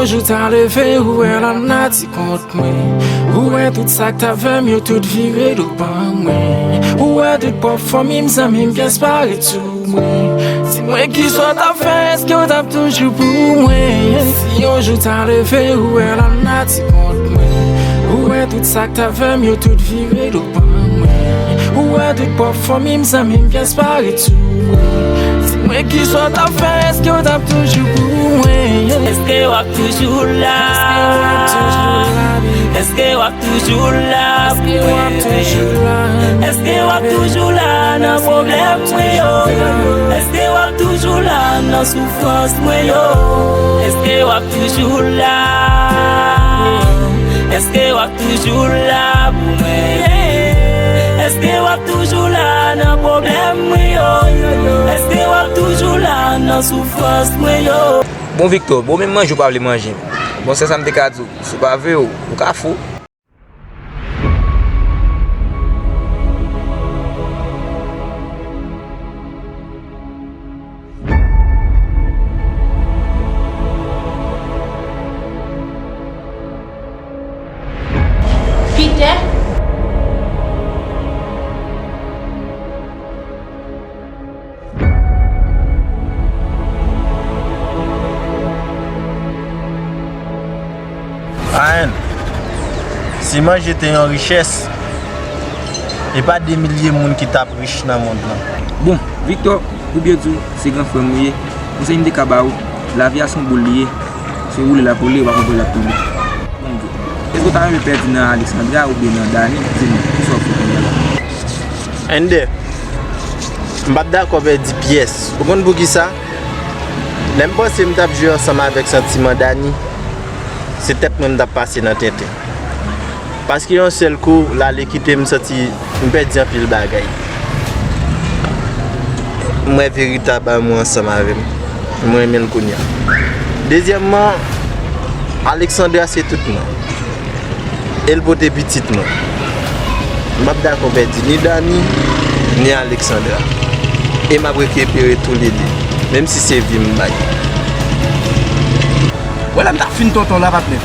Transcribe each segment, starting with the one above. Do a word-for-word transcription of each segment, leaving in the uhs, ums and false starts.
Jou ta leve, ou wè lanati kont mwen. Ou wè tout sa k t ap fè m, yo tout vire do ban mwen. Ou wè tout pwòp fanmi m, zanmi m, pyès pa ret sou mwen. Di mwen kisa w t ap fè, èske w t ap toujou pou mwen? Si yon jou ta leve, ou wè lanati kont mwen. Ou wè tout sa k t ap fè m, yo tout vire do ban mwen. Ou wè tout pwòp fanmi m, zanmi m, pyès pa ret sou mwen. Di mwen kisa w t ap fè, èske w t ap toujou pou mwen? Èske w ap toujou la? Èske w ap toujou la pou mwen? Èske w ap toujou la nan pwoblèm mwen yo? Èske w ap toujou la nan soufrans mwen yo? Èske w ap toujou la? Èske w ap toujou la pou mwen? Èske w ap toujou la nan pwoblèm mwen yo? Èske w ap toujou la nan soufrans mwen yo? Bon, Victor, bon, menm manje ou pa vle manje. Bon, sèl sa m te ka di w, si w pa vle, ou, ou ka fou. Peter? Ryan, si manje te yon richès, e pa de milye moun ki t ap rich nan mond lan. Bon, Victor, pou byen di w, se gran frè m ou ye. Konsèy m te ka ba ou, lavi a se yon boul li ye. Se woule l ap woule, ou pa konn kote l ap tonbe. Bon, èske w ta renmen pèdi nan Alexandra oubyen nan Dani? Di m, kisa w fè kounye a la? Ender, m p ap dakò pèdi pyès. Ou konn poukisa? Lè m panse m t ap jwe ansanm avèk santiman Dani, se tèt mwen m t ap pase nan tenten. Paske yon sèl kou, l ale kite m, m santi m pèdi anpil bagay. M wè veritab amou ansanm avè m. Mwen renmen l kounye a. Dezyèmman, Alexandra se tout mwen. E l pote pitit mwen. M p ap dakò pèdi ni Dani, ni Alexandra. E m ap rekipere toulede, menm si se vi m bay. Wè la m ta fin tonton la, patnè.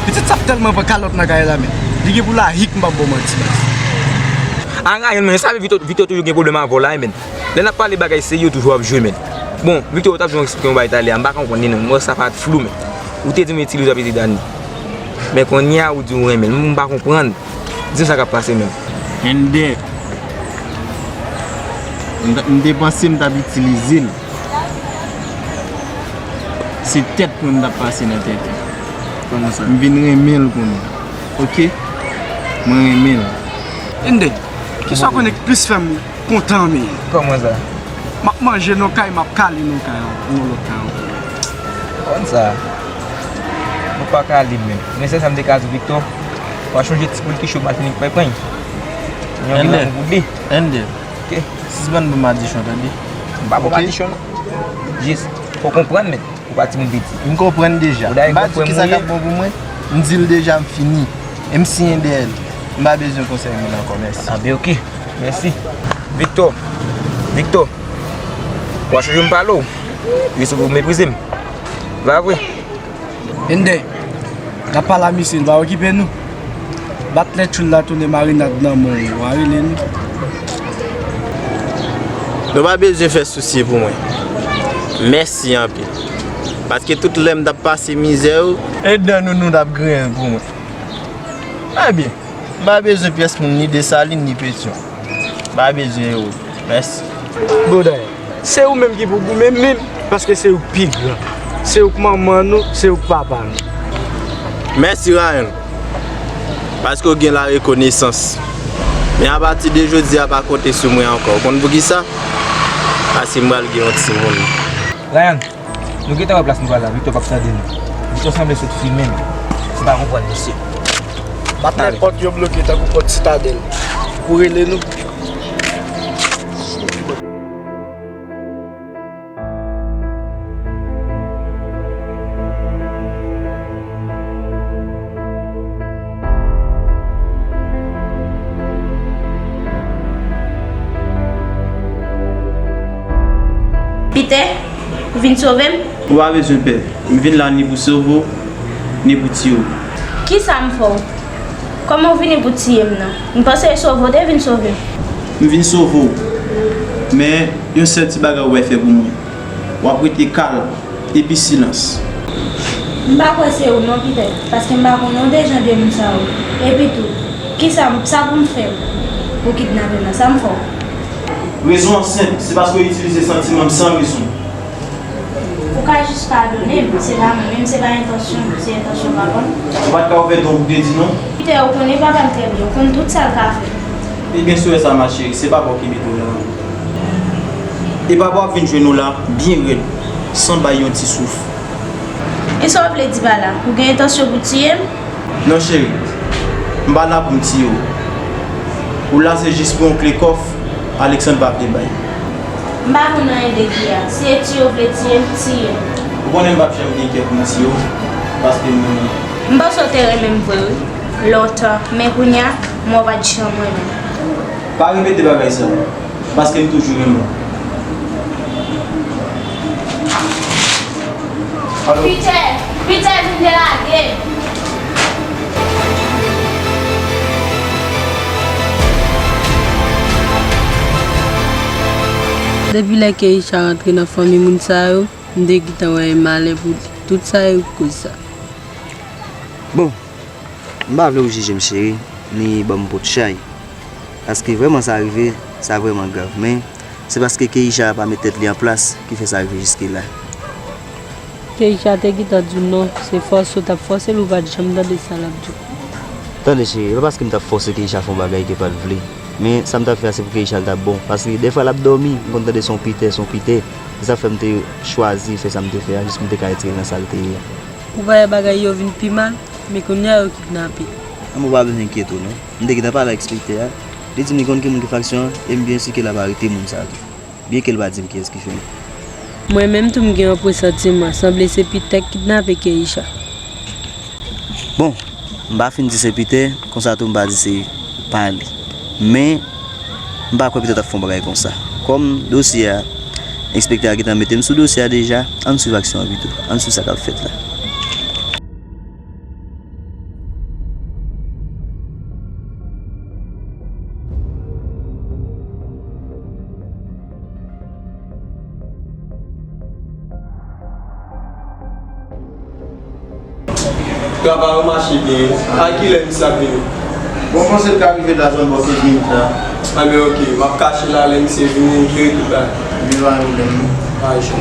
Pitit sa ap tèlman pran kalòt nan kay la, men. Li gen pou l ahik, m p ap ba w manti, baz. A, Ryan, men, sa vle Victor, Victor toujou gen pwoblèm avè w la, men. Lè n ap pale bagay serye, ou toujou ap jwe, men. Bon, Victor, ou t ap di yon, eksplike yon bagay talè a, m pa konprann li non. Mwen, sa pa t flou, men. Ou te di m itilize w ap itilize Dani. Men kounye a, ou di w renmen l. M pa konprann. Di m sa k ap pase menm. Ender. M t, m te panse m t ap itilize l. Se tèt mwen m t ap pase nan tenten. Kòman sa? M vin renmen l kounye a. Oke? Mwen renmen l. Ender, kisa w konnen k plis fè m kontan, men? Kòman sa? M ap manje nan kay, m ap kale nan kay, nan lòt kay ankò. Konn sa. Ou pa ka li menm. Men sèl sa m te ka di w, Victor, w a chonje ti poul ki cho mal fini pèpeny. Yon grenn lanmou pou li. Ender. Ok. Sispann ban m madichon, tande? M pa ba w madichon, non. Jis, fò w konprann, men. Ou pa timoun piti. M konprann deja. Ou dayè m pa di w kisa k ap bon pou mwen. M di l deja, m fini. E m siyen dèyè l. M pa bezwen konsèy moun ankò, mèsi. A, ben, ok. Mèsi. Victor. Victor. W a chonje m pale w. Jis ou meprize m. Pa vre? Ender, n ap pale a misye, l pa okipe nou. Bat lè tchoul la tounen marinad nan men w, w a rele nou. Nou pa bezwen fè sousi pou mwen. Mèsi anpil. Paske tout lè m t ap pase mizè yo, e dan nou nou t ap griyen pou mwen. Ebyen, m pa bezwen pyès moun ni Desalin ni Petyon. M pa bezwen yo. Mèsi. Bon, dayè, se ou menm ki pou goumen menm, paske se ou k pi gran. Se ou k manman nou, se ou k papa nou. Mèsi, Ryan, paske w gen larekonesans. Men apati de jodi a, pa konte sou mwen ankò. Ou konn poukisa? Paske m pral gen yon timoun. Ryan, nou gentan wè plas nou pral la, Victor p ap tande nou. Victor sanble sot fimen. M pa konprann misye. Bat lè pòt yo bloke tankou pòt Sitadèl. Ou rele nou. Peter, ou vin sove m? Ou pa bezwen pè. M vin la ni pou sove w, Vini pou tiye w. Kisa m fè w? Kòman w vini pou tiye m nan? M panse e sove w te vin sove. M vin sove w. Men, yon sèl ti bagay ou pral fè pou mwen. W ap rete kalm epi silans. M pa kwè se ou non, Pitè, paske m pa konnen w deja de moun sa yo. Epi tou, kisa m, sa pou m fè pou w kidnape m la? Sa m fè w? Rezon an senp, se paske w itilize santiman m san rezon. Ou ka jis padone m, se pa mwen menm, se pa entansyon m, se entansyon papa m. Ou pa t ka ouvè don pou w te di non? Pitè, ou konnen papa m trè byen, ou konn tout sa l ka fè. Ebyen, si w wè sa, ma chérie, se papa w ki mete w la. E papa w ap vin jwenn ou la, byen rèd, san bay yon ti souf. E sa w vle di pa la? Ou gen entansyon pou tiye m? Non, cheri, m pa la pou m tiye w. Ou la se jis pou yon kle kòf Alexandre pa vle bay. M pa konn anyen de kè a. Si e tiye w vle tiye m, tiye m. Ou konnen m p ap janm gen kè pou m tiye w, paske m renmen w. M panse w te renmen m vre, wi. Lontan, men kounye a, m wè w pa t janm renmen m. Pa repete bagay sa. Paske m toujou renmen w. Alo? Pitè! Pitè, vin delage! Depi lè Keisha rantre nan fanmi moun sa yo, m te gentan wè e malè pou li. Tout sa yo koz sa. Bon, m pa vle w jije m, cheri, ni ban m pot chay. Paske vrèman sa rive, sa vrèman grav. Men, se paske Keisha pa met tèt li an plas ki fè sa rive jiske la. Keisha te gentan di w non, se fòse w t ap fòse l, ou pa t janm tande sa l ap di w. Tande, cheri, e pa paske m t ap fòse Keisha fè yon bagay ke pa t vle. Men, sa m t ap fè a, se pou Keisha l t ap bon. Paske, dèfwa, l ap dòmi, m konn tande se yon pitè, se yon pitè. Se sa k fè m te chwazi fè sa m te fè a, jis pou m te ka retire l nan sa l te ye a. Ou pa wè bagay yo vin pi mal, men kounye a yo kidnape. An, ou pa bezwen enkyete w non. M te gentan pale ak enspektè a. Li di m li konn ki moun ki faksyon an, e m byen si ke l ap arete moun sa a tou. Byenke l pa di m kiyès ki fè l. Mwen menm tou m gen yon presantiman, sanble se Pitè k kidnape Keisha. Bon, m pa fin di se Pitè, konsa tou m pa di se pa li. Men, m pa kwè Pitè t ap fè yon bagay konsa. Kòm dosye a, enspektè a gentan mete m sou dosye a deja, ann swiv aksyon an pito. Ann swiv sa k ap fèt la. Travay ou mache byen. A kilè misye ap vini? Bon, m panse l ka rive la zòn bò kenz minit la. Anben, oke. M ap kache la, lè misye vini, m jere tout bagay. Ebyen, pa gen pwoblèm non. Ay, chè.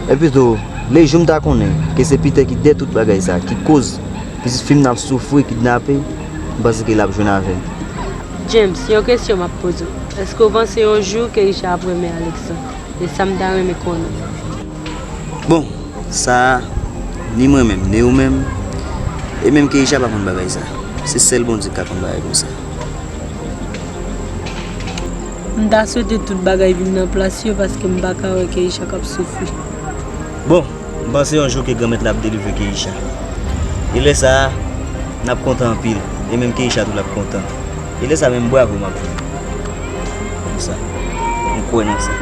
Epi tou, lejou m ta konnen ke se Pitè ki dèyè tout bagay sa, ki koz pitit fi m nan ap soufri, kidnape, m panse ke l ap jwenn avè m. James, yon kesyon m ap poze w. Èske w panse yon jou Keisha ap renmen Alexandre? E sa m ta renmen konnen. Bon, sa a, ni mwen menm, ni ou menm, e menm Keisha pa konn bagay sa. Se sèl Bondye k ka konn bagay konsa. M ta swete tout bagay vin nan plas yo paske m pa ka wè Keisha k ap soufri. Bon, m panse yon jou ke Granmèt la ap delivre Keisha. E lè sa a, n ap kontan anpil, e menm Keisha tou l ap kontan. E lè sa a menm bravo m ap fè. Konsa, m kwè nan sa.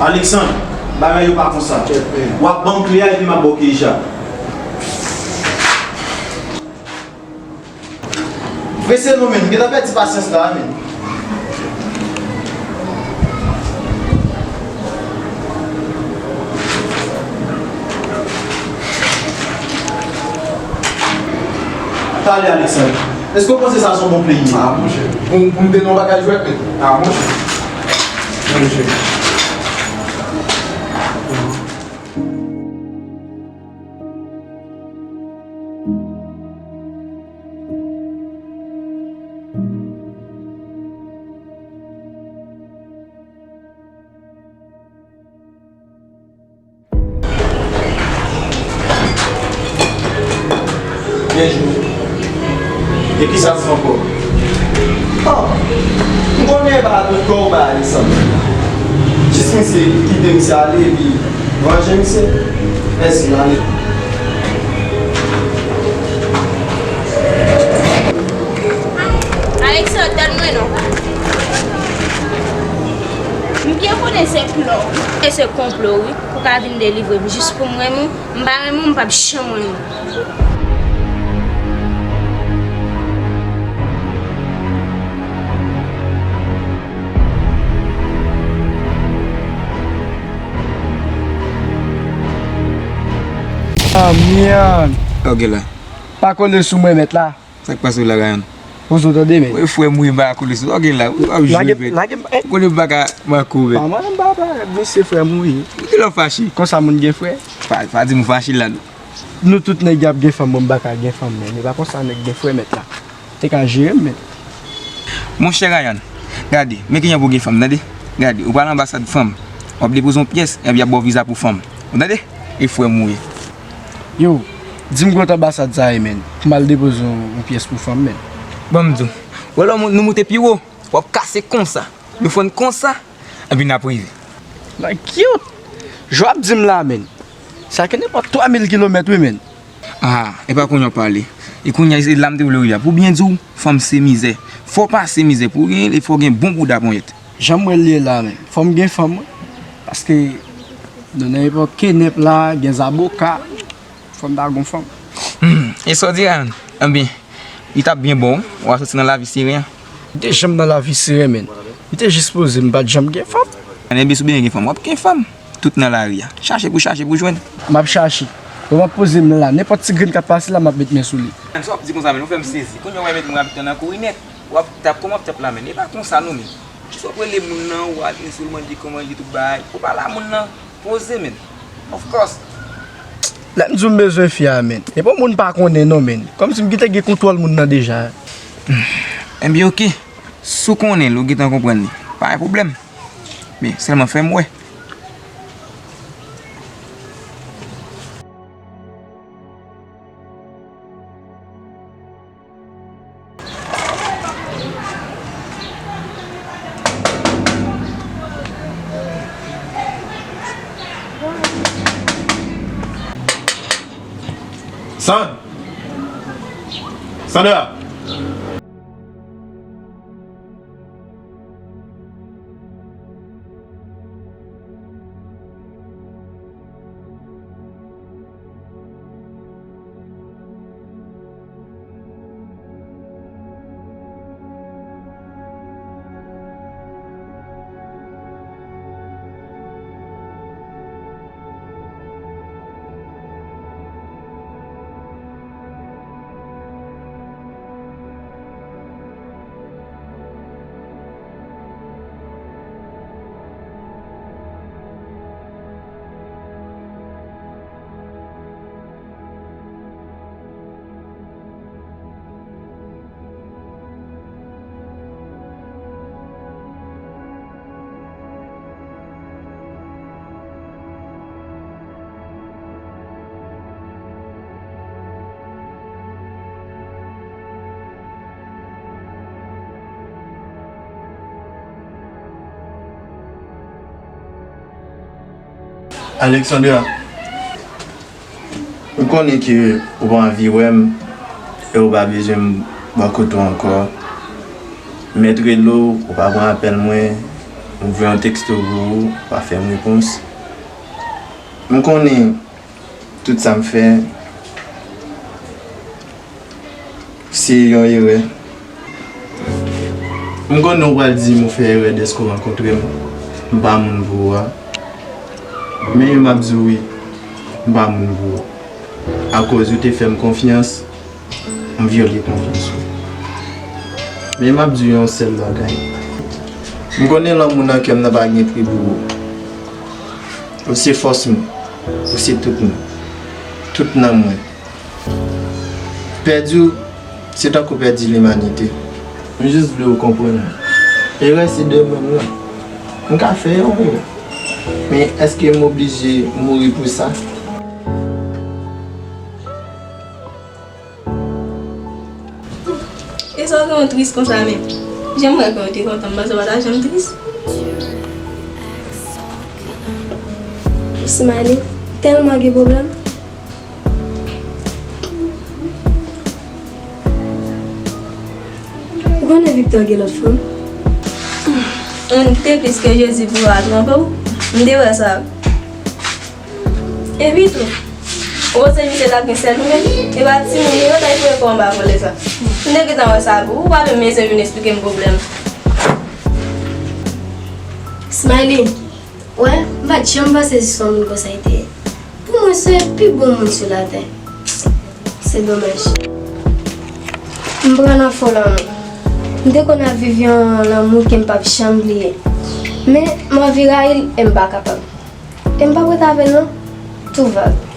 Alexandre, bagay yo pa konsa. W ap ban m kle a epi m ap ba w Keisha. Prese non, men, m gentan pèdi pasyans la, men. Talè, Alexandre. Èske w panse sa se yon bon play? A, monchè. Pou, pou m te nan yon bagay jwèt, men. A, monchè. Monchè. Byen jwe. E kisa se ankò? Oh, m konnen e pa tout kò w bay Alexandre. Jis misye kite misye ale epi vanje misye. Mèsi, m ale. Alexandre, tann mwen non. M byen konnen se plan w. E se konplo, wi. Pou ka vin delivre m. Jis pou m renmen w. M pa renmen w, m p ap janm renmen w. Ah, mèd. Ok la. Pa kole sou mwen, mèt la. Sa k pase w la, Ryan? Poze w tande, men. Wi, frè m, wi, m pa ka kole sou. Ok la, w ap jwe, men. Ou konnen m pa ka manke w, men. Pa mwen, m pa, pa, mesye frè m, wi. Kilè w fache? Konsa moun gen frè? Pa, pa di m ou fache la, non. Nou tout nèg y ap gen fanm, mwen m pa ka gen fanm, men. E pa konsa nèg gen frè, mèt la. Te ka jere m, men. Monchè Ryan, gade, men kijan pou gen fanm, tande? Gade, ou pral anbasad fanm. W ap depoze yon pyès, epi y ap ba w viza pou fanm. Ou tande? E frè m ou ye. Yo, di m kot anbasad sa ye, men. Pou m al depoze yon, yon pyès pou fanm, men. Ban m di w. Wè lè nou moute pi wo, w ap kase konsa. Defann konsa, epi n ap rive. Like cute. Jan w ap di m la, men. Sa ke nenpòt twa mil kilomèt, wi, men. Ah, e pa kounye a w pale. E kounye a, se la m te vle w ye a. Pou byen di w, fanm se mizè. Fò w pase mizè pou w gen, e fò w gen bon bouda ponyèt. Jan m wè l ye la, men. Fò m gen fanm, wi. Paske, nou nan epòk kenèp la, gen zaboka. Fò m ta gon fanm. Hmm, e sa w di a, enben, li t ap byen bon, w a soti nan lavi seren an. Li te janm nan lavi seren, men. Li te jis poze, m pa t janm gen fanm. Enben, si w bezwen gen fanm, w ap gen fanm. Tout nan lari a. Chache pou chache pou jwenn. M ap chache. Bon, m ap poze m la. Nenpòt ti grenn k ap pase la, m ap met men sou li. Sa w ap di konsa, men, ou fè m sezi. Kounye a w mete mwen ap tann nan kouri nèt. W ap tap, kòman w ap tap la, men? E pa konsa, non, men. Jis w ap rele moun nan, w al ensi w mande kòman l ye, tout bagay. Ou pale a moun nan. Poze, men. Of course. Lè m di w m bezwen fi a, men. E pa moun pa konnen, non, men. Kòmsi m gentan gen kontwòl moun nan deja. Enben, oke. Si w konnen l, ou gentan konprann li. Pa gen pwoblèm. Men, sèlman fè m wè. Sand! Sandra! Alexandra, m konnen ke ou pa anvi wè m e ou pa bezwen m bò kote w ankò. M mèt rele w, ou pa pran apèl mwen, m voye yon teksto pou ou, ou pa fè m repons. M konnen tout sa m fè, se yon erè. M konnen w pral di m ou fè erè dèske w rankontre m. M pa moun pou ou a. Men m ap di w wi, m pa moun pou ou. Akoz ou te fè m konfyans, m vyole konfyans ou. Men m ap di w yon sèl bagay. M konnen lanmou nan kè m nan pa gen pri pou ou. Ou se fòs mwen. Ou se tout mwen. Tout nan mwen. Pèdi w, se tankou pèdi limanite. M jis vle w konprann mwen. Erè se demen m lan. M ka fè yon erè. Men èske m oblije mouri pou sa? Ou tris konsa menm. Jan m wè kè w te kontan, m panse w pa ta janm tris. Smiley, tèlman gen pwoblèm. Ou konnen Victor gen lòt fanm? M te plis ke Jezi pou a twonpe w. M te wè sa. Epi tou, ou panse misye t ap gen sèl ou menm? E pa timoun li yo, ta fè kòman pa vòlè sa? M te gentan wè sa pou ou, ou pa menm bezwen vin eksplike m pwoblèm. Smiley, wè, m pa t janm panse se yon moun konsa li te ye. Pou mwen, se pi bon moun sou latè. Se domaj. M pran nan fo lanmou. M te konn ap viv yon lanmou ke m p ap janm bliye. Men, m anvi rayi l e m pa kapab. E m p ap ret avè l non. Tou vag.